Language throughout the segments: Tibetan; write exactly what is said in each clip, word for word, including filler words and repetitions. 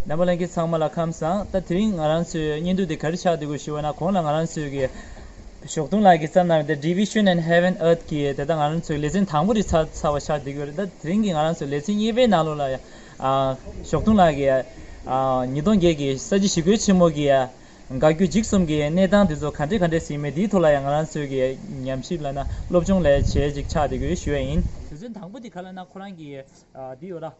རྣམ་པ་ལྷན་རྒྱས་ཚང་མ་ལ་ཁམས་བཟང་། ད་དེ་རིང་ང་རང་ཚོའི་བརྙན་ཐུང་འདི་ག་རེ་ཆགས་བསྡད་ཀྱི་ཡོད་ཞུ་བ་ན། གོང་ལ་ང་རང་ཚོའི་གི་ཞོགས་དུང་ལགས་ཀྱིས་བརྩམས་གནང་བའི་The Division and Heaven Earth གི་དེ་ད་ང་རང་ཚོའི་ལེ་ཚན་དང་པོ་དེ་ཚར་ཚར་བ་ཆགས་བསྡད་ཀྱི་ཡོད་རེད། ད་དེ་རིང་གི་ང་རང་ཚོའི་ལེ་ཚན་གཉིས་པའི་ནང་ལོགས་ལ་ཡ་ཨ་ཞོགས་དུང་ལགས་ཀྱིས་ཨ་ཉིས་སྟོང་བརྒྱད་ཀྱི་ས་བྱི་ཞི་རྒོལ་ཆེན་མོ་གི་ཡ་འགག་རྒྱུ་འཇིགས་གསུམ་གྱི་གནས་སྟངས་དེ་ཚོ་ག་འདྲས་ག་འདྲས་ཡིན་མིན་དེའི་ཐོག་ལ་ཡང་ང་རང་ཚོའི་གི་ཉམས་ཞིབ་ལབ་ན་སློབ་སྦྱོང་ལས་བྱེད་ཅིག་ཆགས་བསྡད་ཀྱི་ཡོད་ཞུ་ཡ་ཡིན། དེ་ཚོའི་དང་པོ་དེ་ག་ལབ་ན་ཁོ་རང་གི་ཨ་འདི་ཡོད་ར།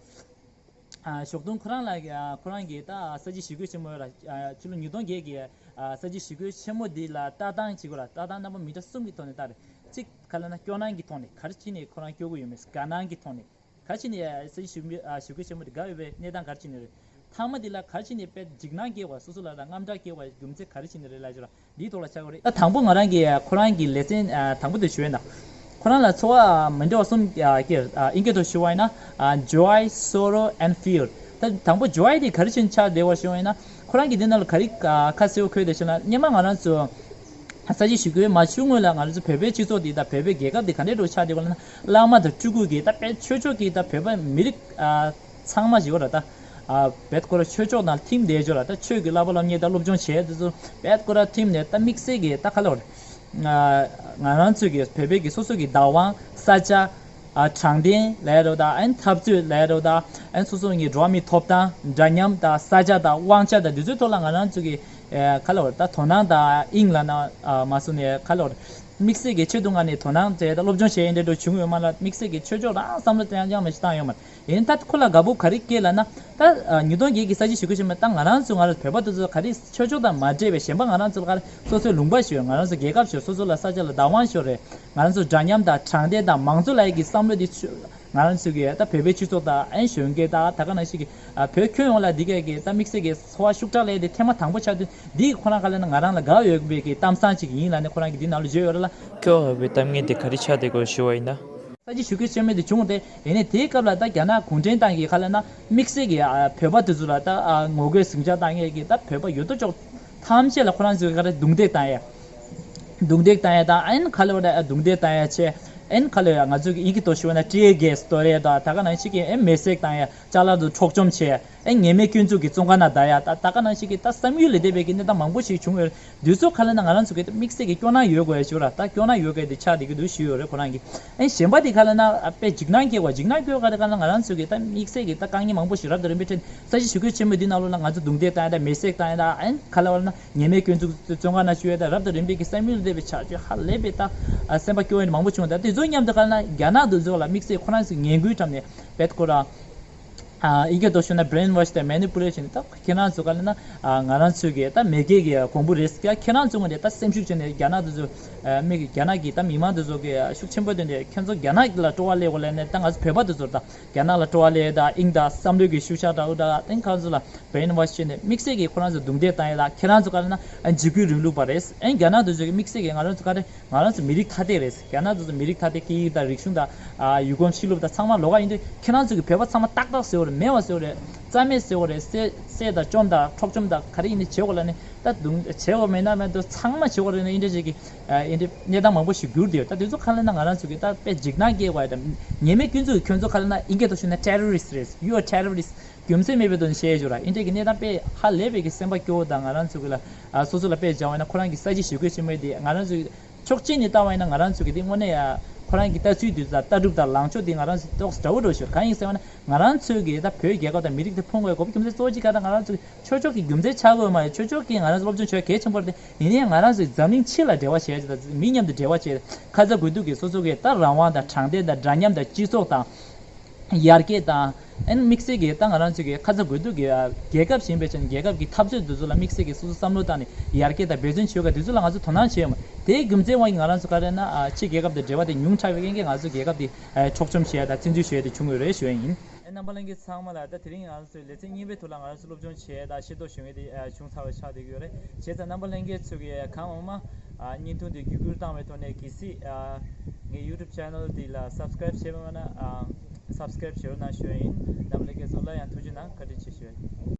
ཨ་ཞོགས་དུང་ཁོ་རང་ལ་ཨ་ཁོ་རང་གི་ད་ས་བྱི་ཞི་རྒོལ་ཆེན་མོ་ཡོད་ར། ཨ་ཕྱི་ལོ་ཉིས་སྟོང་བརྒྱད་ཀྱི་ཨ་ས་བྱི་ཞི་རྒོལ་ཆེན་མོ་འདི་ལ་ལྟ་སྟངས་བྱེད་དགོས་ར། ལྟ་སྟངས་རྣམ་པ་མི་འདྲ་གསུམ་གྱི་ཐོག་ནས་ལྟ་རེད། གཅིག་ག་ལབ་ན་སྐྱོ་སྣང་གི་ཐོག་ནས་ག་རེ་བྱས་ནས་ཁོ་རང་སྐྱོ་གི་ཡོད་མེད། དགའ་སྣང་གི་ཐོག་ནས། ག་རེ་བྱས་ནས་ས་བྱི་ཞི་རྒོལ་ཨ་ཞི་རྒོལ་ཆེན་མོ་དེ་དགའ་འོས་པའི་གནས་སྟངས་ག་རེ་བྱས་ནས་རེད། ཐ་མ་འདི་ལ་ག་རེ་བྱས་ནས་དཔེ་འཇིགས་སྣང་སྐྱེ་བ། སོ་སོ་ལ་ར་དངངས་སྐྲག་སྐྱེ་བ་རྒྱུ་མཚན་ག་རེ་བྱས་ནས་རེད་ལབ་ཅིག་ར། འདིའི་ཐོག་ལ་ཆགས་ཀྱི་རེད། ད་དང་པོ་ང་རང་གིས་ཁོ་རང་གི་ལེ་ཚན་ཨ་དང་པོ་དེ་ཞུ་ཡིན་ན། ཁོ་རང་ལ་ཚོར་བ་མི་འདྲ་བ་གསུམ་ཨ་སྐྱེས། ཨ་ཨིན་སྐད་ཐོག་ཞུ་བ་ཡིན་ན་ཨ་joy, sorrow and fear། ད་དང་པོ་joy དེ་ག་རེ་བྱས་ནས་ཆགས་བསྡད་པ་ཞུ་བ་ཡིན་ན། ཁོ་རང་གིས་འདི་ནང་ལ་ག་རེ་ཨ་ཁ་གསལ་པོ་འཁོད་བསྡད་ཞེ་ན། སྔོན་མ་ང་རང་ཚོ་ས་བྱི་ཞི་རྒོལ་མ་བྱུང་སྔོན་ལ་ང་རང་ཚོ་བོད་པའི་སྤྱི་ཚོགས་འདི་དང་བོད་པའི་རྒྱལ་ཁབ་འདི་ག་འདྲས་འདྲ་བོ་ཆགས་བསྡད་པ་ལབ་ན། བླ་མ་དང་སྤྲུལ་སྐུ་གིས་ད་དཔེ་ཆོས་ཕྱོགས་ཀྱིས་ད་བོད་པ་མི་རིགས་ཨ་ཚང་མ་ཞིག་ཡོད་ར། ད་ཨ་བེད་ཁོ་ར་ཆོས་ཕྱོགས་དང་ཐིམ་བསྡད་ཡོད་ར། ད་ཆོས་ཀྱི་བསླབ་པ་སློབ་གཉེར་དང་སློབ་སྦྱོང་བྱས་དེ་ཚོ་བེད་ཁོ་ར་ཐིམ་ནས། ད་དམིགས་བསལ་གྱིས་ད་ག་ལབ་རེད། ང་ང་རང་ཚོའི་གི་བོད་པའི་གི་སོ་སོ་གི་བདག་དབང་ས་ཆ། ཨ་དྲང་བདེན་ལབ་ཡ་རེད་ད། ཨན་འཐབ་རྩོད་ལབ་ཡ་རེད་ད། ཨན་སོ་སོ་གི་འགྲོ་བ་མིའི་ཐོབ་ཐང་འདྲ་མཉམ་དང་ས་ཆ་དང་དབང་ཆ་དང་འདི་ཚོའི་ཐོག་ལ་ང་རང་ཚོ་གི་ཨ་ག་ལབ་རེད། ད་དོ་སྣང་དང་དབྱིངས་ལབ་ན་ཨ་མ་སོང་ནས་ག་ལབ་རེད། དམིགས་བསལ་གྱི་ཆེད་དུ་ང་ནས་དོ་སྣང་བྱས་ད་སློབ་སྦྱོང་བྱས་ཡིན་འདྲ་འདྲ་བྱུང་ཡོད་མ་ལ། དམིགས་བསལ་གྱི་ཆོས་ཕྱོགས་རང་བསམ་བློ་ཡང་ཡང་མ་ཞིག་བཏང་ཡོད་མ་རེད། ཡིན་ད་ཁོ་ལ་དགའ་པོ་ག་རེ་སྐྱེས་ལབ་ན། ད་ཨ་ཉིས་སྟོང་བརྒྱད་ཀྱི་ས་བྱི་ཞི་རྒོལ་ཆེན་མོ་ད་ང་རང་ཚོ་ང་རང་བོད་པ་དེ་ཚོ་ག་རེ་ཆོས་ཕྱོགས་དང་མ་འདྲེས་པའི་གཞན་པ་ང་རང་ཚོ་ལ་ག་རེ་སོ་སོའི་ལུང་པ་ཤོར། ང་རང་ཚོ་རྒྱལ་ཁབ་ཤོར། སོ་སོ་ལ་ས་ཆ་ལ་བདག་དབང་ཤོར་རེད། ང་རང་ཚོ་འདྲ་མཉམ་དང་དྲང་བདེན་དང་མང་གཙོ་ལབ་ཡ་གི་བསམ་བློ་དེ་ཆོས་ང་རང་ཚོ་གི་ད་བོད་པའི་སྤྱི་ཚོགས་དང་ཨན་གཞོན་སྐྱེས་དང་ད་ག་ནང་བཞིན་གྱི་ཨ་བོད་ཁྱོན་ཡོངས་ལ་འདི་ག་གི་ད་དམིགས་བསལ་གྱི་ཚོར་བ་ཤུགས་དྲག་སླེབས་ཏེ་ཐེངས་མ་དང་པོ་ཆགས་དུས་འདི་ཁོ་རང་ག་ལབ་ན་ང་རང་ལ་དགའ་འོས་པའི་གི་གཏམ་བཟང་ཅིག་ཡིན་ལབ་ནས་ཁོ་རང་གི་འདི་ནང་ལ་བརྗོད་ཡོད་རེད་ལ། སྐྱོ་འོས་པའི་གཏམ་ངན་དེ་ག་རེ་ཆགས་བསྡད་ཀྱི་ཡོད་ཞུ་བ་ཡིན་ན། ས་བྱི་ཞི་རྒོལ་ཆེན་མོ་དེ་བྱུང་སྟེ། ཡིན་ནའི་དེའི་སྐབས་ལ་ད་རྒྱ་ནག་གུང་ཁྲན་ཏང་གིས་ག་ལབ་ན་དམིགས་བསལ་གྱི་ཨ་བོད་པ་དེ་ཚོ་ལ་ད་ཨ་ངོ་རྒོལ་ཟིང་ཆ་བཏང་མཁན་གྱི་ད་བོད་པ་ཡོད་དོ་ཅོག་ཐམས་ཅད་ལ་ཁོ་རང་ཚོས་ག་རེ་རྡུང་རྡེག་བཏང་ཡ། རྡུང་རྡེག་བཏང་ཡ་དང་ཨན་ག་ལབ་རེད། རྡུང་རྡེག་བཏང་ཡ་བྱས། ཨན་ག་ལབ་ཡ་ང་ཚོ་གི་ཡི་གེ་ཐོག་ཞུ་བ་ན་tear gas གཏོར་ཡ་དང་ད་ག་ནང་བཞིན་གྱི་ཨན་མེ་བསྲེགས་བཏང་ཡ། ཅ་ལག་ཏུ་འཕྲོག་བཅོམ་བྱས། ཨེ་ཉེས་མེད་སྐྱོན་འཛུགས་ཀྱི་བཙོན་ཁང་ནང་བསྡད་ཡ། ད་ད་ག་ནང་བཞིན་གྱི་ད་བསམ་ཡུལ་ལས་འདས་པའི་གི་གནས་སྟངས་མང་པོ་ཞིག་བྱུང་ཡོད། དུས་ཚོད་ག་ལབ་ན་ང་རང་ཚོ་གི་ད་དམིགས་བསལ་གྱི་སྐྱོ་སྣང་ཡོད་དགོས་ཡ་ཞུ་ར། ད་སྐྱོ་སྣང་ཡོད་དགོས་ཡ་དེ་ཆགས་བསྡད་ཀྱི་འདུག་ཞུས་ཡོད་རེད་ཁོ་རང་གིས། ཨེ་གཞན་པ་དེ་ག་ལབ་ན་ཨ་དཔེ་འཇིགས་སྣང་སྐྱེ་བ། འཇིགས་སྣང་སྐྱེ་བ་ག་རེ་ག་ལབ་ན་ང་རང་ཚོ་གི་ད་དམིགས་བསལ་གྱི་ད་དཀའ་ངལ་མང་པོ་ཞིག་རབ་དང་རིམ་པའི་འཕྲད། ས་བྱི་ཞི་རྒོལ་ཆེན་མོ་འདི་ནང་ལོགས་ལ་ང་ཚོ་རྡུང་རྡེག་བཏང་ཡ་དང་མེ་བསྲེགས་བཏང་ཡ་དང་ཨེ་ག་ལབ་ན་ཉེས་མེད་སྐྱོན་འཛུགས་བཙོན་ཁང་ནང་བཅུག་ཡ་དང་རབ་དང་རིམ་པའི་གི་བསམ་ཡུལ་ལས་འདས་པའི་བྱ་སྤྱོད་ཧ་ལས་པའི་ད་ཨ་སེམས་པ་སྐྱོ་བ་མང་པོ་བྱུང་། ད་དེ་ཚོ་མཉམ་དུ་ག་ལབ་ན་རྒྱ་ནག་དེ་ཚོ་ལ་དམིགས་བསལ་ཁོ་རང་ཚོའི་ངན་སྐུལ་བཀྲམ་ནས་བེད་ཁོ་རང་། ཨ་ཡི་གེ་ཐོག་ཞུས་ན་brainwash དང་manipulation ད་ཁྱེད་རང་ཚོ་ག་ལབ་ན་ཨ་ང་རང་ཚོའི་གི་ད་མེས་རྒྱལ་གྱི་གོང་བུ་རེད། ཁྱེད་རང་ཚོ་ངོས་ནས་ད་སེམས་ཤུགས་བྱས་ནས་རྒྱ་ནག་དེ་ཚོ་ཨ་མི་གི་རྒྱ་ནག་གི་ད་མི་མང་དེ་ཚོ་གི་ཤུགས་ཆེན་པོ་བཏོན་ཏེ་ཁྱེད་ཚོ་རྒྱ་ནག་ལ་སྤྲོ་བ་སླེབས་དགོས་ལབ་ནས་ད་ང་ཚོ་བོད་པ་དེ་ཚོར་ད་རྒྱ་ནག་ལ་སྤྲོ་བ་སླེབས་ད་དབྱིངས་ད་བསམ་བློའི་གི་ཤུགས་ཆག་འདྲ་བོ་ད་ཨ་ཁོང་ཚོ་ལ་brainwash བྱས་ནས་དམིགས་བསལ་གྱི་ཁོ་རང་ཚོ་རྡུང་རྡེག་བཏང་ཡ་ད་ཁྱེད་རང་ཚོ་ག་ལབ་ན་འཇིགས་སྐུལ་རིང་ལུགས་པ་རེད། ཨ་རྒྱ་ནག་དེ་ཚོ་གི་དམིགས་བསལ་གྱི་ང་རང་ཚོ་ག་རེ། ང་རང་ཚོ་མི་རིགས་ཐ་དད་རེད། རྒྱ་ནག་ཚོ་ཚོ་མི་རིགས་ཐ་དད་སྐད་ཡིག་དང་རིག་གཞུང་དང་ཨ་ཡུལ་གོམས་གཤིས་ལུགས་དང་ཚང་མ་ལོགས་ཀ་ཡིན་དུས་ཁྱེད་རང་ཚོ་གི་བོད་པ་ཚང་མ་ཏག་ཏག་བཟོས་པ་རེད། མེད་པ་བཟོས་པ་རེད། རྩ་མེད་བཟོས་པ་རེད། བསད་བསད་དང་བཅོམ་དང་འཕྲོག་བཅོམ་དང་ག་རེ་ཡིན་ནའི་བྱེད་དགོས་ལབ་ནས་ད་རྡུང་བྱེད་དགོས་མེད་ན་མེད་དུ་ཚང་མ་བྱེད་དགོས་རེད་ནས་ཨིན་འདྲ་ཞིག་གི་ཨ་ཨིན་འདྲ་གནས་སྟངས་མང་པོ་ཞིག་གྱུར་བསྡད་ཡོད། ད་དེ་ཚོ་ག་ལབ་ན་ང་རང་ཚོ་གི་ད་དཔེ་འཇིགས་སྣང་སྐྱེ་བ་དང་ཉེས་མེད་སྐྱོན་འཛུགས་ཀྱི་ཁྱོད་ཚོ་ག་ལབ་ན་ཨིན་སྐད་ཐོག་ཞུས་ན་terrorist རེད། You are terrorist རྒྱུ་མཚན་མེད་པའི་ཐོག་ནས་བཤད་ཡོད་ར། ཨིན་འདྲ་གི་གནས་སྟངས་དཔེ་ཧ་ལས་པའི་གི་སེམས་པ་སྐྱོ་བོ་དང་ང་རང་ཚོ་གི་ལ་ཨ་སོ་སོ་ལ་དཔེ་སྦྱང་བ་ན་ཁོ་རང་གི་ས་བྱི་ཞི་རྒོལ་ཆེན་མོའི་དེ་ང་རང་ཚོ་གི་ཕྱོགས་གཅིག་ནས་ལྟ་བ་ཡིན་ན་ང་རང་ཚོ་གི་དེ་དངོས་གནས་ཡ་ཁོ་རང་གི་ལྟ་ཚུལ་དེ་ཚོ་ལྟ་གྲུབ་དང་ལངས་ཕྱོགས་དེ་ང་རང་ཚོ་ཏོག་ཙམ་འདྲ་བོ་འདྲ་བོ་ཞིག་ཡོད། གང་ཡིན་ཟེར་བ་ན་ང་རང་ཚོའི་གི་ད་བོད་རྒྱལ་ཁབ་དང་མི་རིགས་དེ་ཕུང་དགོས་དགོས་པའི་རྒྱུ་མཚན་གཙོ་བོ་གཅིག་ག་ད་ང་རང་ཚོ་ཆོས་ཕྱོགས་ཀྱི་རྒྱུ་མཚན་ཆགས་དགོས་མ་རེད། ཆོས་ཕྱོགས་ཀྱི་ང་རང་ཚོ་སློབ་སྦྱོང་བྱེད་གལ་ཆེན་པོ་རེད་དེ། ཡིན་ནའི་ང་རང་ཚོའི་འཛམ་གླིང་སྤྱི་ལ་འབྲེལ་བ་བྱས་དང་མི་མཉམ་དུ་འབྲེལ་བ་བྱས་ཁ་ཚ་དགོས་གཏུགས་ཀྱི་སོ་སོ་གི་ད་རང་དབང་དང་དྲང་བདེན་དང་འདྲ་མཉམ་དང་སྤྱི་ཚོགས་དང་། ཡར་རྒྱས་དང་། ཨན་དམིགས་བསལ་གྱི་ད་ང་རང་ཚོ་གི་ཁ་ཚ་དགོས་གཏུགས་ཀྱི་ཨ་རྒྱལ་ཁབ་ཞིག་ཡིན་པའི་ཆ་ནས་རྒྱལ་ཁབ་ཀྱི་འཐབ་རྩོད་འདི་ཚོ་ལ་དམིགས་བསལ་གྱི་སོ་སོ་བསམ་བློ་བཏང་ནས་ཡར་རྒྱས་དང་འབད་བརྩོན་བྱེད་དགོས། འདི་ཚོ་ལ་ང་ཚོ་དོ་སྣང་བྱེད་ཡོད་མ་རེད། དེའི་རྒྱུ་མཚན་དབང་གིས་ང་རང་ཚོ་ག་རེ་ན་ཨ་ཕྱི་རྒྱལ་ཁབ་དང་འབྲེལ་བ་དེ་ཉུང་དྲགས་པའི་རྐྱེན་གྱིས་ང་ཚོ་རྒྱལ་ཁབ་དེ་ཨ་འཕྲོག་བཅོམ་བྱེད་ཡ་དང་བཙན་འཛུལ་བྱེད་ཡ་དེ་བྱུང་ཡོད་རེད་ཞུ་ཡ་ཡིན། ཨེ་རྣམ་པ་ལྷན་རྒྱས་ཚང་མ་ལ་ད་དེ་རིང་ང་རང་ཚོའི་ལེ་ཚན་གཉིས་པའི་ཐོག་ལ་ང་རང་ཚོ་སློབ་སྦྱོང་བྱེད་ཡ་དང་ཤེས་རྟོགས་ཞུ་ཡ་དེ་ཨ་བྱུང་ཚར་བ་ཆགས་བསྡད་ཀྱི་ཡོད་རེད། བྱས་ཙང་རྣམ་པ་ལྷན་རྒྱས་ཚོ་གིས་གང་མང་མང་ཨ་བརྙན་ཐུང་དེ་བརྒྱུད་སྐུར་བཏང་བའི་ཐོག་ནས་གལ་སྲིད་ཨ་ངའི་YouTube channel འདི་ལ་subscribe བྱས་པ་མེད་ན་ཨ་subscribe བྱེད་རོགས་གནང་ཞུ་ཡ་ཡིན། རྣམ་པ་ལྷན་རྒྱས་ཚོ་སླར་ཡང་ཐུགས་རྗེ་གནང་། བཀའ་དྲིན་ཆེ་ཞུ་ཡ་ཡིན།